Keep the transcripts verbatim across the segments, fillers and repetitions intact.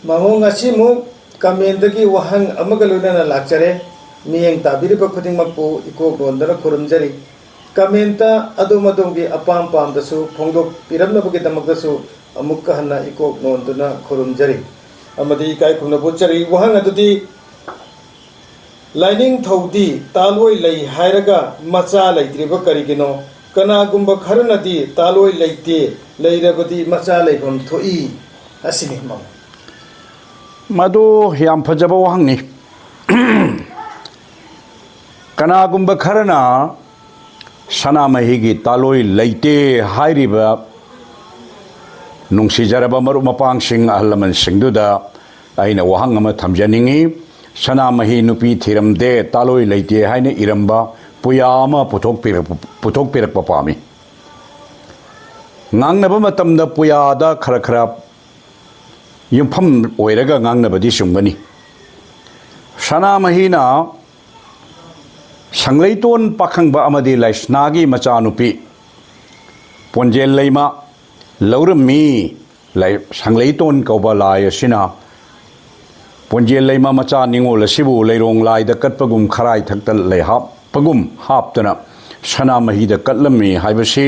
ꯃꯃꯣ, ꯉꯁꯤꯃꯨꯛ ꯀꯃꯦꯟꯗꯒꯤ ꯋꯥꯍꯪ ꯑꯃꯒ ꯂꯣꯏꯅꯅ ꯂꯥꯛꯆꯔꯦ꯫ ꯃꯤꯠꯌꯦꯡ ꯇꯥꯕꯤꯔꯤꯕ ꯈꯨꯗꯤꯡꯃꯛꯄꯨ ꯏꯀꯣꯛ ꯅꯣꯟꯗꯅ ꯈꯨꯔꯨꯝꯖꯔꯤ꯫ ꯀꯃꯦꯟꯇ ꯑꯗꯣꯝ ꯑꯗꯣꯝꯒꯤ ꯑꯄꯥꯝ ꯄꯥꯝꯗꯁꯨ ꯐꯣꯡꯗꯣꯛꯄꯤꯔꯝꯅꯕꯒꯤꯗꯃꯛꯇꯁꯨ ꯑꯃꯨꯛꯀ ꯍꯟꯅ ꯏꯀꯣꯛ ꯅꯣꯟꯗꯨꯅ ꯈꯨꯔꯨꯝꯖꯔꯤ ꯑꯃꯗꯤ ꯏꯀꯥꯏ ꯈꯨꯝꯅꯕ ꯎꯠꯆꯔꯤ꯫ ꯋꯥꯍꯪ ꯑꯗꯨꯗꯤ, ꯂꯥꯏꯅꯤꯡꯊꯧꯗꯤ ꯇꯥꯂꯣꯏ ꯂꯩ ꯍꯥꯏꯔꯒ ꯃꯆꯥ ꯂꯩꯇ꯭ꯔꯤꯕ ꯀꯔꯤꯒꯤꯅꯣ? ꯀꯅꯥꯒꯨꯝꯕ ꯈꯔꯅꯗꯤ ꯇꯥꯂꯣꯏ ꯂꯩꯇꯦ, ꯂꯩꯔꯕꯗꯤ ꯃꯆꯥ ꯂꯩꯐꯝ ꯊꯣꯛꯏ꯫ ꯑꯁꯤꯅꯤ ꯃꯃꯣ꯫ ꯃꯗꯨ ꯌꯥꯝ ꯐꯖꯕ ꯋꯥꯍꯪꯅꯤ꯫ ꯀꯅꯥꯒꯨꯝꯕ ꯈꯔꯅ ꯁꯅꯥꯃꯍꯤꯒꯤ ꯇꯥꯂꯣꯏ ꯂꯩꯇꯦ ꯍꯥꯏꯔꯤꯕ ꯅꯨꯡꯁꯤꯖꯔꯕ ꯃꯔꯨꯞ ꯃꯄꯥꯡꯁꯤꯡ, ꯑꯍꯜ ꯂꯃꯟꯁꯤꯡꯗꯨꯗ ꯑꯩꯅ ꯋꯥꯍꯪ ꯑꯃ ꯊꯝꯖꯅꯤꯡꯏ꯫ ꯁꯅꯥꯃꯍꯤ ꯅꯨꯄꯤ ꯊꯤꯔꯝꯗꯦ, ꯇꯥꯂꯣꯏ ꯂꯩꯇꯦ ꯍꯥꯏꯅ ꯏꯔꯝꯕ ꯄꯨꯌꯥ ꯑꯃ ꯄꯨꯊꯣꯛꯄꯤꯔꯛꯄ, ꯄꯨꯊꯣꯛꯄꯤꯔꯛꯄ ꯄꯥꯝꯃꯤ꯫ ꯉꯥꯡꯅꯕ ꯃꯇꯝꯗ ꯄꯨꯌꯥꯗ ꯈꯔ ꯈꯔ ꯌꯨꯝꯐꯝ ꯑꯣꯏꯔꯒ ꯉꯥꯡꯅꯕꯗꯤ ꯆꯨꯝꯒꯅꯤ꯫ ꯁꯅꯥꯃꯍꯤꯅ ꯁꯪꯂꯩꯇꯣꯟ ꯄꯥꯈꯪꯕ ꯑꯃꯗꯤ ꯂꯥꯏꯁꯅꯥꯒꯤ ꯃꯆꯥꯅꯨꯄꯤ ꯄꯣꯟꯖꯦꯜ ꯂꯩꯃ ꯂꯧꯔꯝꯃꯤ꯫ ꯂꯥꯏ-, ꯁꯪꯂꯩꯇꯣꯟ ꯀꯧꯕ ꯂꯥꯏ ꯑꯁꯤꯅ ꯄꯣꯟꯖꯦꯜ ꯂꯩꯃ ꯃꯆꯥ ꯅꯤꯉꯣꯜ ꯑꯁꯤꯕꯨ ꯂꯩꯔꯣꯡ ꯂꯥꯏꯗ ꯀꯠꯄꯒꯨꯝ ꯈꯔꯥꯏ ꯊꯛꯇ ꯂꯩꯍꯥꯞꯄꯒꯨꯝ ꯍꯥꯞꯇꯅ ꯁꯅꯥꯃꯍꯤꯗ ꯀꯠꯂꯝꯃꯤ ꯍꯥꯏꯕꯁꯤ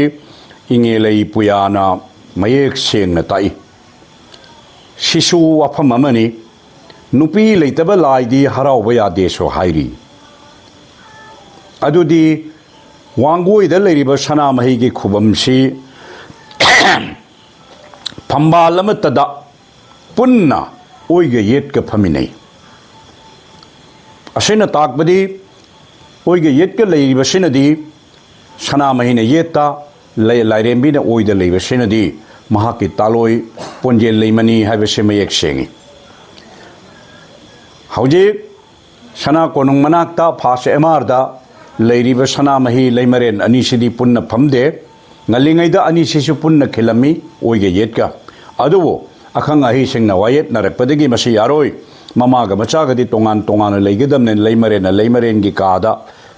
ꯏꯉꯦꯂꯩ ꯄꯨꯌꯥꯅ ꯃꯌꯦꯛ ꯁꯦꯡꯅ ꯇꯥꯛꯏ꯫ ꯁꯤꯁꯨ ꯋꯥꯐꯝ ꯑꯃꯅꯤ꯫ ꯅꯨꯄꯤ ꯂꯩꯇꯕ ꯂꯥꯏꯗꯤ ꯍꯔꯥꯎꯕ ꯌꯥꯗꯦꯁꯨ ꯍꯥꯏꯔꯤ꯫ ꯑꯗꯨꯗꯤ ꯋꯥꯡꯒꯣꯏꯗ ꯂꯩꯔꯤꯕ ꯁꯅꯥꯃꯍꯤꯒꯤ ꯈꯨꯕꯝꯁꯤ ꯐꯝꯕꯥꯜ ꯑꯃꯠꯇꯗ ꯄꯨꯟꯅ ꯑꯣꯏꯒ ꯌꯦꯠꯀ ꯐꯝꯃꯤꯟꯅꯩ꯫ ꯑꯁꯤꯅ ꯇꯥꯛꯄꯗꯤ ꯑꯣꯏꯒ ꯌꯦꯠꯀ ꯂꯩꯔꯤꯕꯁꯤꯅꯗꯤ ꯁꯅꯥꯃꯍꯤꯅ ꯌꯦꯠꯇ, ꯂꯥꯏ-, ꯂꯥꯏꯔꯦꯝꯕꯤꯅ ꯑꯣꯏꯗ ꯂꯩꯕꯁꯤꯅꯗꯤ ꯃꯍꯥꯛꯀꯤ ꯇꯥꯂꯣꯏ ꯄꯣꯟꯖꯦꯜ ꯂꯩꯃꯅꯤ ꯍꯥꯏꯕꯁꯤ ꯃꯌꯦꯛ ꯁꯦꯡꯏ꯫ ꯍꯧꯖꯤꯛ ꯁꯅꯥ ꯀꯣꯅꯨꯡ ꯃꯅꯥꯛꯇ ꯐꯥꯁ ꯑꯦꯝ ꯑꯥꯔꯗ ꯂꯩꯔꯤꯕ ꯁꯅꯥꯃꯍꯤ ꯂꯩꯃꯔꯦꯟ ꯑꯅꯤꯁꯤꯗꯤ ꯄꯨꯟꯅ ꯐꯝꯗꯦ꯫ ꯉꯜꯂꯤꯉꯩꯗ ꯑꯅꯤꯁꯤꯁꯨ ꯄꯨꯟꯅ ꯈꯤꯜꯂꯝꯃꯤ, ꯑꯣꯏꯒ ꯌꯦꯠꯀ꯫ ꯑꯗꯨꯕꯨ ꯑꯈꯪ ꯑꯍꯩꯁꯤꯡꯅ ꯋꯥꯌꯦꯠꯅꯔꯛꯄꯗꯒꯤ ꯃꯁꯤ ꯌꯥꯔꯣꯏ, ꯃꯃꯥꯒ ꯃꯆꯥꯒꯗꯤ ꯇꯣꯉꯥꯟ ꯇꯣꯉꯥꯟꯅ ꯂꯩꯒꯗꯕꯅꯤ, ꯂꯩꯃꯔꯦꯟꯅ ꯂꯩꯃꯔꯦꯟꯒꯤ ꯀꯥꯗ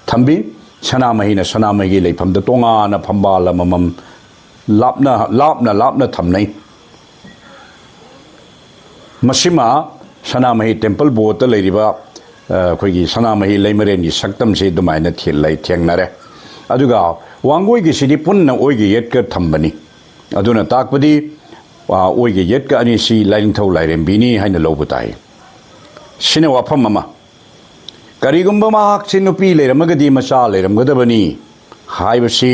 ꯊꯝꯕꯤ, ꯁꯅꯥꯃꯍꯤꯅ ꯁꯅꯥꯃꯍꯤꯒꯤ ꯂꯩꯐꯝꯗ ꯇꯣꯉꯥꯟꯅ ꯐꯝꯕꯥꯜ ꯑꯃꯃꯝ ꯂꯥꯞꯅ, ꯂꯥꯞꯅ, ꯂꯥꯞꯅ ꯊꯝꯅꯩ꯫ ꯃꯁꯤꯃ ꯁꯅꯥꯃꯍꯤ ꯇꯦꯝꯄꯜ ꯕꯣꯔꯗꯇ ꯂꯩꯔꯤꯕ, ꯑ, ꯑꯩꯈꯣꯏꯒꯤ ꯁꯅꯥꯃꯍꯤ ꯂꯩꯃꯔꯦꯟꯒꯤ ꯁꯛꯇꯝꯁꯤ ꯑꯗꯨꯃꯥꯏꯅ ꯊꯤ-, ꯂꯩ-, ꯊꯦꯡꯅꯔꯦ꯫ ꯑꯗꯨꯒ ꯋꯥꯡꯒꯣꯏꯒꯤꯁꯤꯗꯤ ꯄꯨꯟꯅ ꯑꯣꯏꯒ ꯌꯦꯠꯀ ꯊꯝꯕꯅꯤ꯫ ꯑꯗꯨꯅ ꯇꯥꯛꯄꯗꯤ, ꯑ, ꯑꯣꯏꯒ ꯌꯦꯠꯀ ꯑꯅꯤꯁꯤ ꯂꯥꯏꯅꯤꯡꯊꯧ ꯂꯥꯏꯔꯦꯝꯕꯤꯅꯤ ꯍꯥꯏꯅ ꯂꯧꯕ ꯇꯥꯏ꯫ ꯁꯤꯅ ꯋꯥꯐꯝ ꯑꯃ꯫ ꯀꯔꯤꯒꯨꯝꯕ ꯃꯍꯥꯛꯁꯤ ꯅꯨꯄꯤ ꯂꯩꯔꯝꯃꯒꯗꯤ ꯃꯆꯥ ꯂꯩꯔꯝꯒꯗꯕꯅꯤ ꯍꯥꯏꯕꯁꯤ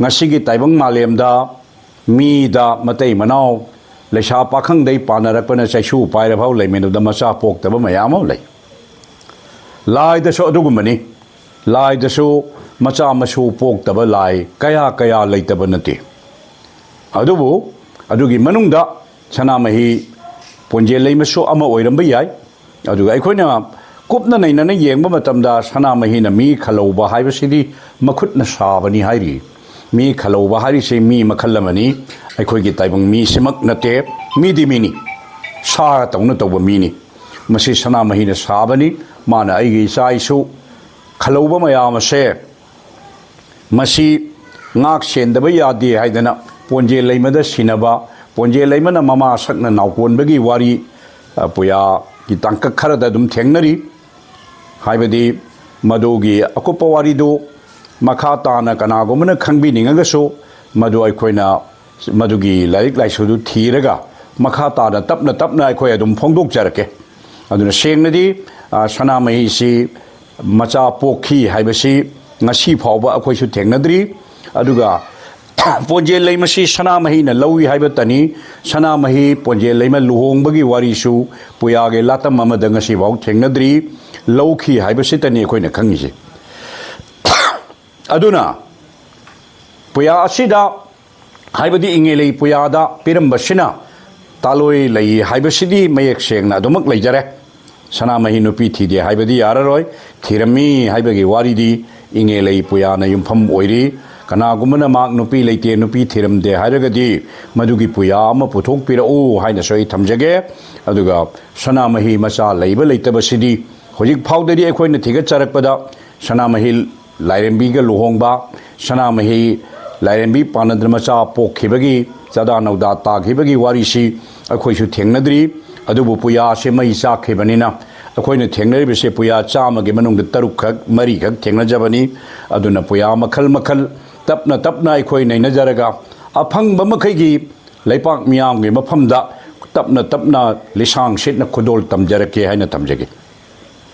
ꯉꯁꯤꯒꯤ ꯇꯥꯏꯕꯪ ꯃꯥꯂꯦꯝꯗ ꯃꯤꯗ ꯃꯇꯩ ꯃꯅꯥꯎ ꯂꯩꯁꯥ ꯄꯥꯈꯪꯗꯩ ꯄꯥꯟꯅꯔꯛꯄꯅ ꯆꯩꯁꯨ ꯄꯥꯏꯔꯐꯥꯎ ꯂꯩꯃꯤꯟꯅꯕꯗ ꯃꯆꯥ ꯄꯣꯛꯇꯕ ꯃꯌꯥꯝ ꯑꯃ ꯂꯩ꯫ ꯂꯥꯏꯗꯁꯨ ꯑꯗꯨꯒꯨꯝꯕꯅꯤ꯫ ꯂꯥꯏꯗꯁꯨ ꯃꯆꯥ ꯃꯁꯨ ꯄꯣꯛꯇꯕ ꯂꯥꯏ ꯀꯌꯥ ꯀꯌꯥ ꯂꯩꯇꯕ ꯅꯠꯇꯦ꯫ ꯑꯗꯨꯕꯨ ꯑꯗꯨꯒꯤ ꯃꯅꯨꯡꯗ ꯁꯅꯥꯃꯍꯤ ꯄꯣꯟꯖꯦꯜ ꯂꯩꯃꯁꯨ ꯑꯃ ꯑꯣꯏꯔꯝꯕ ꯌꯥꯏ꯫ ꯑꯗꯨꯒ ꯑꯩꯈꯣꯏꯅ ꯀꯨꯞꯅ ꯅꯩꯅꯅ ꯌꯦꯡꯕ ꯃꯇꯝꯗ ꯁꯅꯥꯃꯍꯤꯅ ꯃꯤ ꯈꯜꯍꯧꯕ ꯍꯥꯏꯕꯁꯤꯗꯤ ꯃꯈꯨꯠꯅ ꯁꯥꯕꯅꯤ ꯍꯥꯏꯔꯤ꯫ ꯃꯤ ꯈꯜꯍꯧꯕ ꯍꯥꯏꯔꯤꯁꯦ ꯃꯤ ꯃꯈꯜ ꯑꯃꯅꯤ꯫ ꯑꯩꯈꯣꯏꯒꯤ ꯇꯥꯏꯕꯪ ꯃꯤꯁꯤꯃꯛ ꯅꯠꯇꯦ, ꯃꯤꯗꯤ ꯃꯤꯅꯤ, ꯁꯥ ꯇꯧꯅ ꯇꯧꯕ ꯃꯤꯅꯤ꯫ ꯃꯁꯤ ꯁꯅꯥꯃꯍꯤꯅ ꯁꯥꯕꯅꯤ꯫ ꯃꯥꯅ ꯑꯩꯒꯤ ꯏꯆꯥ ꯏꯁꯨ ꯈꯜꯍꯧꯕ ꯃꯌꯥꯝ ꯑꯁꯦ ꯃꯁꯤ ꯉꯥꯛ ꯁꯦꯟꯗꯕ ꯌꯥꯗꯦ ꯍꯥꯏꯗꯅ ꯄꯣꯟꯖꯦ ꯂꯩꯃꯗ ꯁꯤꯟꯅꯕ, ꯄꯣꯟꯖꯦ ꯂꯩꯃꯅ ꯃꯃꯥ ꯁꯛꯅ ꯅꯥꯎꯀꯣꯟꯕꯒꯤ ꯋꯥꯔꯤ, ꯑ, ꯄꯨꯌꯥꯒꯤ ꯇꯥꯡꯀꯛ ꯈꯔꯗ ꯑꯗꯨꯝ ꯊꯦꯡꯅꯔꯤ꯫ ꯍꯥꯏꯕꯗꯤ ꯃꯗꯨꯒꯤ ꯑꯀꯨꯞꯄ ꯋꯥꯔꯤꯗꯨ ꯃꯈꯥ ꯇꯥꯅ ꯀꯅꯥꯒꯨꯝꯕꯅ ꯈꯪꯕꯤꯅꯤꯡꯉꯒꯁꯨ ꯃꯗꯨ ꯑꯩꯈꯣꯏꯅ ꯃꯗꯨꯒꯤ ꯂꯥꯏꯔꯤꯛ ꯂꯥꯏꯁꯨꯗꯨ ꯊꯤꯔꯒ ꯃꯈꯥ ꯇꯥꯅ ꯇꯞꯅ ꯇꯞꯅ ꯑꯩꯈꯣꯏ ꯑꯗꯨꯝ ꯐꯣꯡꯗꯣꯛꯆꯔꯛꯀꯦ꯫ ꯑꯗꯨꯅ ꯁꯦꯡꯅꯗꯤ, ꯑ, ꯁꯅꯥꯃꯍꯤꯁꯤ ꯃꯆꯥ ꯄꯣꯛꯈꯤ ꯍꯥꯏꯕꯁꯤ ꯉꯁꯤ ꯐꯥꯎꯕ ꯑꯩꯈꯣꯏꯁꯨ ꯊꯦꯡꯅꯗ꯭ꯔꯤ꯫ ꯑꯗꯨꯒ ꯄꯣꯟꯖꯦꯜ ꯂꯩꯃꯁꯤ ꯁꯅꯥꯃꯍꯤꯅ ꯂꯧꯏ ꯍꯥꯏꯕꯇꯅꯤ꯫ ꯁꯅꯥꯃꯍꯤ ꯄꯣꯟꯖꯦꯜ ꯂꯩꯃ ꯂꯨꯍꯣꯡꯕꯒꯤ ꯋꯥꯔꯤꯁꯨ ꯄꯨꯌꯥꯒꯤ ꯂꯥꯇꯝ ꯑꯃꯗ ꯉꯁꯤꯐꯥꯎ ꯊꯦꯡꯅꯗ꯭ꯔꯤ꯫ ꯂꯧꯈꯤ ꯍꯥꯏꯕꯁꯤꯇꯅꯤ ꯑꯩꯈꯣꯏꯅ ꯈꯪꯉꯤꯁꯦ꯫ ꯑꯗꯨꯅ ꯄꯨꯌꯥ ꯑꯁꯤꯗ, ꯍꯥꯏꯕꯗꯤ ꯏꯉꯦꯂꯩ ꯄꯨꯌꯥꯗ ꯄꯤꯔꯝꯕꯁꯤꯅ ꯇꯥꯂꯣꯏ ꯂꯩ ꯍꯥꯏꯕꯁꯤꯗꯤ ꯃꯌꯦꯛ ꯁꯦꯡꯅ ꯑꯗꯨꯃꯛ ꯂꯩꯖꯔꯦ꯫ ꯁꯅꯥꯃꯍꯤ ꯅꯨꯄꯤ ꯊꯤꯗꯦ ꯍꯥꯏꯕꯗꯤ ꯌꯥꯔꯔꯣꯏ, ꯊꯤꯔꯝꯃꯤ ꯍꯥꯏꯕꯒꯤ ꯋꯥꯔꯤꯗꯤ ꯏꯉꯦꯂꯩ ꯄꯨꯌꯥꯅ ꯌꯨꯝꯐꯝ ꯑꯣꯏꯔꯤ꯫ ꯀꯅꯥꯒꯨꯝꯕꯅ ꯃꯍꯥꯛ ꯅꯨꯄꯤ ꯂꯩꯇꯦ, ꯅꯨꯄꯤ ꯊꯤꯔꯝꯗꯦ ꯍꯥꯏꯔꯒꯗꯤ ꯃꯗꯨꯒꯤ ꯄꯨꯌꯥ ꯑꯃ ꯄꯨꯊꯣꯛꯄꯤꯔꯛꯎ ꯍꯥꯏꯅꯁꯨ ꯑꯩ ꯊꯝꯖꯒꯦ꯫ ꯑꯗꯨꯒ ꯁꯅꯥꯃꯍꯤ ꯃꯆꯥ ꯂꯩꯕ ꯂꯩꯇꯕꯁꯤꯗꯤ ꯍꯧꯖꯤꯛ ꯐꯥꯎꯗꯗꯤ ꯑꯩꯈꯣꯏꯅ ꯊꯤꯒꯠꯆꯔꯛꯄꯗ ꯁꯅꯥꯃꯍꯤ ꯂꯥꯏꯔꯦꯝꯕꯤꯒ ꯂꯨꯍꯣꯡꯕ, ꯁꯅꯥꯃꯍꯤ ꯂꯥꯏꯔꯦꯝꯕꯤ ꯄꯥꯟꯅꯗꯅ ꯃꯆꯥ ꯄꯣꯛꯈꯤꯕꯒꯤ, ꯆꯥꯗꯥ ꯅꯧꯗꯥ ꯇꯥꯈꯤꯕꯒꯤ ꯋꯥꯔꯤꯁꯤ ꯑꯩꯈꯣꯏꯁꯨ ꯊꯦꯡꯅꯗ꯭ꯔꯤ꯫ ꯑꯗꯨꯕꯨ ꯄꯨꯌꯥꯁꯦ ꯃꯩ ꯆꯥꯛꯈꯤꯕꯅꯤꯅ ꯑꯩꯈꯣꯏꯅ ꯊꯦꯡꯅꯔꯤꯕꯁꯦ ꯄꯨꯌꯥ ꯆꯥꯝꯃꯒꯤ ꯃꯅꯨꯡꯗ ꯇꯔꯨꯛꯈꯛ, ꯃꯔꯤꯈꯛ ꯊꯦꯡꯅꯖꯕꯅꯤ꯫ ꯑꯗꯨꯅ ꯄꯨꯌꯥ ꯃꯈꯜ ꯃꯈꯜ ꯇꯞꯅ ꯇꯞꯅ ꯑꯩꯈꯣꯏ ꯅꯩꯅꯖꯔꯒ ꯑꯐꯪꯕ ꯃꯈꯩꯒꯤ ꯂꯩꯄꯥꯛ ꯃꯤꯌꯥꯝꯒꯤ ꯃꯐꯝꯗ ꯇꯞꯅ ꯇꯞꯅ ꯂꯤꯁꯥꯡ ꯁꯤꯠꯅ ꯈꯨꯗꯣꯜ ꯇꯝꯖꯔꯛꯀꯦ ꯍꯥꯏꯅ ꯊꯝꯖꯒꯦ꯫